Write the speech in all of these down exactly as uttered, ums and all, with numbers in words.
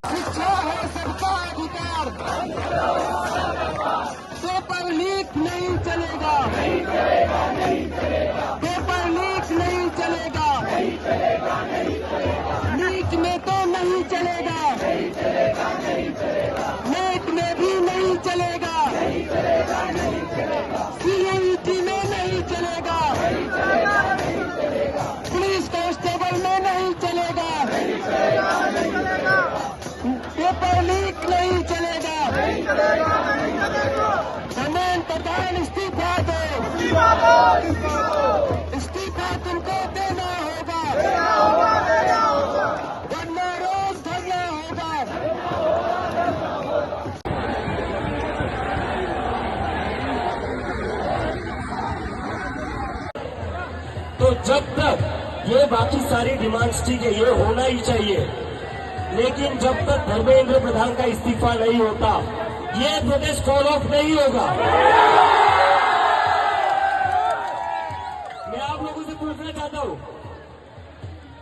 शिक्षा है सबका अधिकार। पेपर लीक नहीं चलेगा। पेपर लीक नहीं चलेगा। नीट में तो नहीं चलेगा। नेट में भी नहीं चलेगा। सीयूईटी में नहीं चलेगा। पुलिस कांस्टेबल में नहीं चलेगा। पेपर लीक नहीं चलेगा। धर्मेंद्र प्रधान, इस्तीफा दो। इस्तीफा तुमको देना होगा। वरना रोज धरना होगा। तो जब तक ये बाकी सारी डिमांड्स, ठीक है, ये होना ही चाहिए, लेकिन जब तक धर्मेंद्र प्रधान का इस्तीफा नहीं होता, ये प्रोटेस्ट कॉल ऑफ नहीं होगा। मैं आप लोगों से पूछना चाहता हूँ,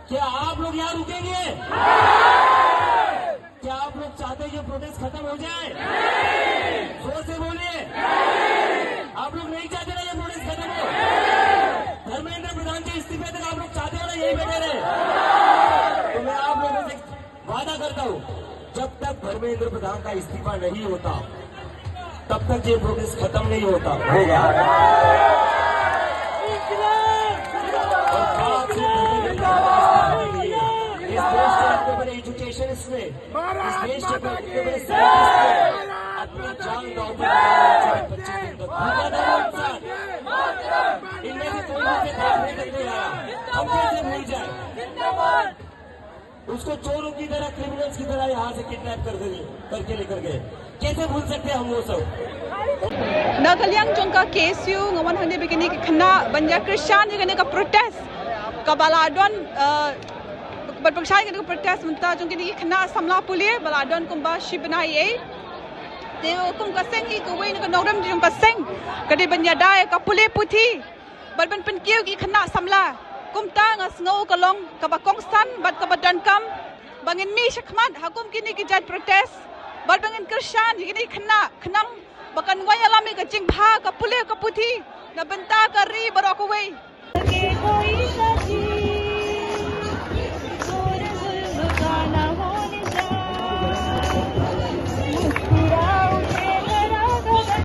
क्या आप लोग यहाँ रुकेंगे? क्या आप लोग चाहते हैं ये प्रोटेस्ट खत्म हो जाए? जोर से बोलिए। आप लोग नहीं चाहते ना ये प्रोटेस्ट खत्म हो? धर्मेंद्र प्रधान के इस्तीफे तक आप लोग चाहते हो ना यही बैठे रहे? तो मैं आप लोगों से वादा करता हूँ, जब तक धर्मेंद्र प्रधान का इस्तीफा नहीं होता, तब तक ये प्रोटेस्ट खत्म नहीं होता होगा। और बात सिर्फ धर्मेंद्र प्रधान की नहीं है। इस देश के इतने बड़े एजुकेशनिस्ट ने, इस देश के इतने बड़े साइंटिस्ट ने अपनी जान दांव पर लगा दी। पच्चीस दिन तक भूखा था वो इंसान। इनमें से कोई भी उसे खत्म नहीं करने आया। हम कैसे भूल जाए? उसको चोरों की तरह, क्रिमिनल्स की तरह यहाँ से किडनैप कर देंगे, करके लेकर गए। कैसे भूल सकते हैं हम वो सब? Na ka liang jong ka K S U nga wan hangne ba kine ki khynnah ban ïa kyrshan ïa kane ka protest kaba la don, eh, ban pyrshah ïa kane ka protest mynta jong kine ki khynnah samla pule ba la don kumba shi bnai ei. Te kum ka seng hi, kawei na ka nongrim jong ka seng ka dei ban ïada ïa ka pule puthi bad ban pynkiew ki khynnah samla. Kumta nga sngew ka long kaba kongsan bad kaba donkam ba ngin mih shakhmat ha kum kine ki jait protest bad ba ngin kyrshan ïa kine ki khynnah khnang ba kan wanlam ïa ka jingbha ka pule ka puthi na bynta ka ri baroh kawei.